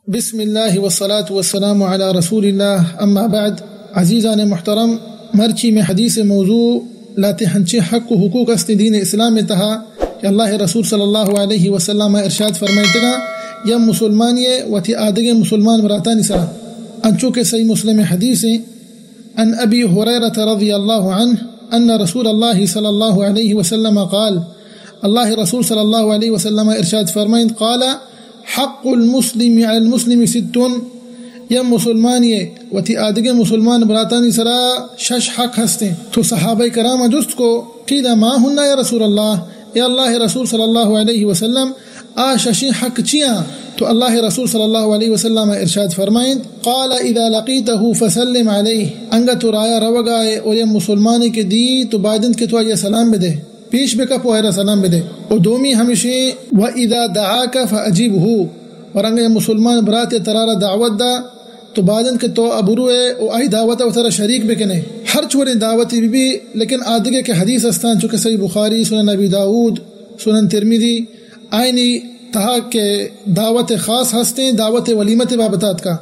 بسم اللہ والصلاة والسلام علی رسول اللہ، اما بعد۔ عزیزان محترم، مرچی میں حدیث موضوع لاتے ہنچے حق و حقوق است دین اسلام تہا کہ اللہ رسول صلی اللہ علیہ وسلم ارشاد فرمائتگا، یا مسلمانی وتی آدگے مسلمان براتانی سرا، انچو کہ صحیح مسلم حدیث ہیں، عن ابی ہریرہ رضی اللہ عنہ ان رسول اللہ صلی اللہ علیہ وسلم قال، اللہ رسول صلی اللہ علیہ وسلم ارشاد فرمائند، قال، حق المسلم علی المسلم ست، یا مسلمانی وتی آدگے مسلمان براتانی سرا شش حق ہستیں۔ تو صحابہ کرام جست کو، قیل ما ہن یا رسول اللہ، یا اللہ رسول صلی اللہ علیہ وسلم، آ ششیں حق چیاں؟ تو اللہ رسول صلی اللہ علیہ وسلم ارشاد فرمائند، قال، اذا لقیتہ فسلم علیہ، انگا تو رایا روگائے اور یا مسلمانی کے دی تو بایدند کہ تو آیا سلام بدے۔ پیش بکپ و آئرا سلام بدے۔ و دومی ہمشیں، و اذا دعاک فاجبہ، اور انگا مسلمان برات ترارا دعوت دا، تو بایدند کہ تو ابروے و آئی دعوت و ترا شریک بکنے۔ ہر چوڑیں دعوتی بی بی، لیکن آدگے کہ حدیث استان، چونکہ صحیح بخاری، سنن ابی داؤد، سنن ترمذی، آئینی تہا کہ دعوت خاص ہستیں، دعوت ولیمت بابت آتکا۔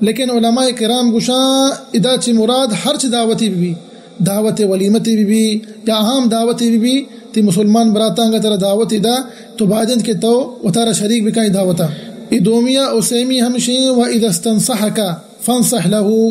لیکن علماء کرام گوشاں، ادا چہ مراد ہرچ دعوتی بہ بی، دعوت ولیمتی بہ بی یا عام دعوتی بہ بی، تی مسلمان براتانگا ترا دعوتی دا، تو بایدند کہ تو وتارا شریک بکن ای دعوتا۔ ای دومیا و سیمی ہمشیں، و اذا استنصحک فانصح لہ،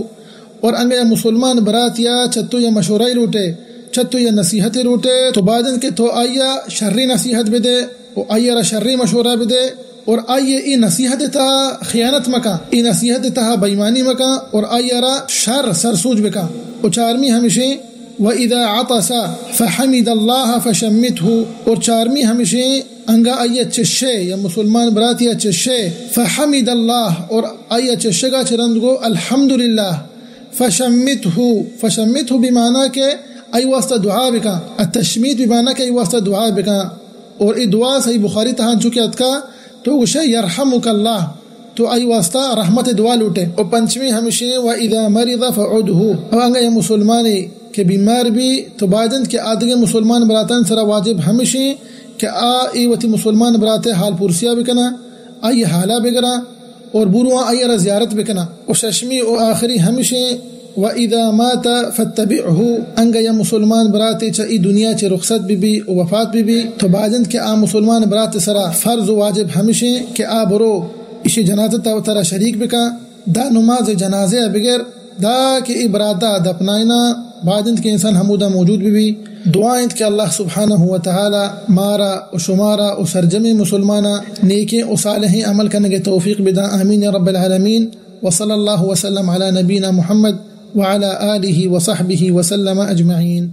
اور انگا یا مسلمان برات یا چتو یا مشورہ لوٹے، چتو یا نصیحت لوٹے، تو بایدند کہ تو آیا شری نصیحت بدے، و آئی ء را شریں مشورہ بدے، اور آئی ء اے نصیحت ء تہا خیانت مکن، اے نصیحت ء تہا بےایمانی مکن، اور آئی ء را شر سرسوج بکن۔ و چارمی ہمشیں، و اذا عطس فحمد اللہ فشمته، اور چارمی ہمشیں، انگا آئی ء چشے یا مسلمان براتی ء چشے، فحمد اللہ، اور آئی ء چشگا چہ رند گو الحمدللہ، فشمته، فشمته بمعنی کہ آئی واسطہ دعا بکن، التشمیت بمعنی کہ آئی واسطہ دعا بکن۔ اور اے دعا صحیح بخاری تہا انچو کہ اتکا، تو گوشے یرحمک اللہ، تو آئی واسطہ رحمت دعا لوٹے۔ و پنچمی ہمشیں، و اذا مرض فعده، او انگا یا مسلمانے کہ بیمار بی، تو بایدند کہ آدگے مسلمان براتان سرا واجب ہمشیں کہ آ اے وتی مسلمان براتے حال پرسیا بکنا، آئی حالا بگرا، اور برواں آئی ء را زیارت بکنا۔ و ششمی و آخری ہمشیں، و اذا مات فاتبعه، انگا یا مسلمان براتے چہ ای دنیا چہ رخصت بہ بی و وفات بہ بی، تو بایدند کہ آ مسلمان برات سرا فرض و واجب ہمشیں کہ آ برو اشی جنازت ء ترا شریک بکن، دا نماز جنازہ ء بگر دا کہ اے براتا دپنائنا، باید انت کہ انسان ہمودا موجود بہ بی۔ دعا انت کہ اللہ سبحانہ و تعالی مارا و شمارا و سرجمیں مسلمانا نیکیں و صالحیں عمل کنگے توفیق بدا۔ آمین یا رب العالمین۔ وصلی اللہ وسلم علی نبینا محمد وعلی آلہ وصحبہ وسلم اجمعین۔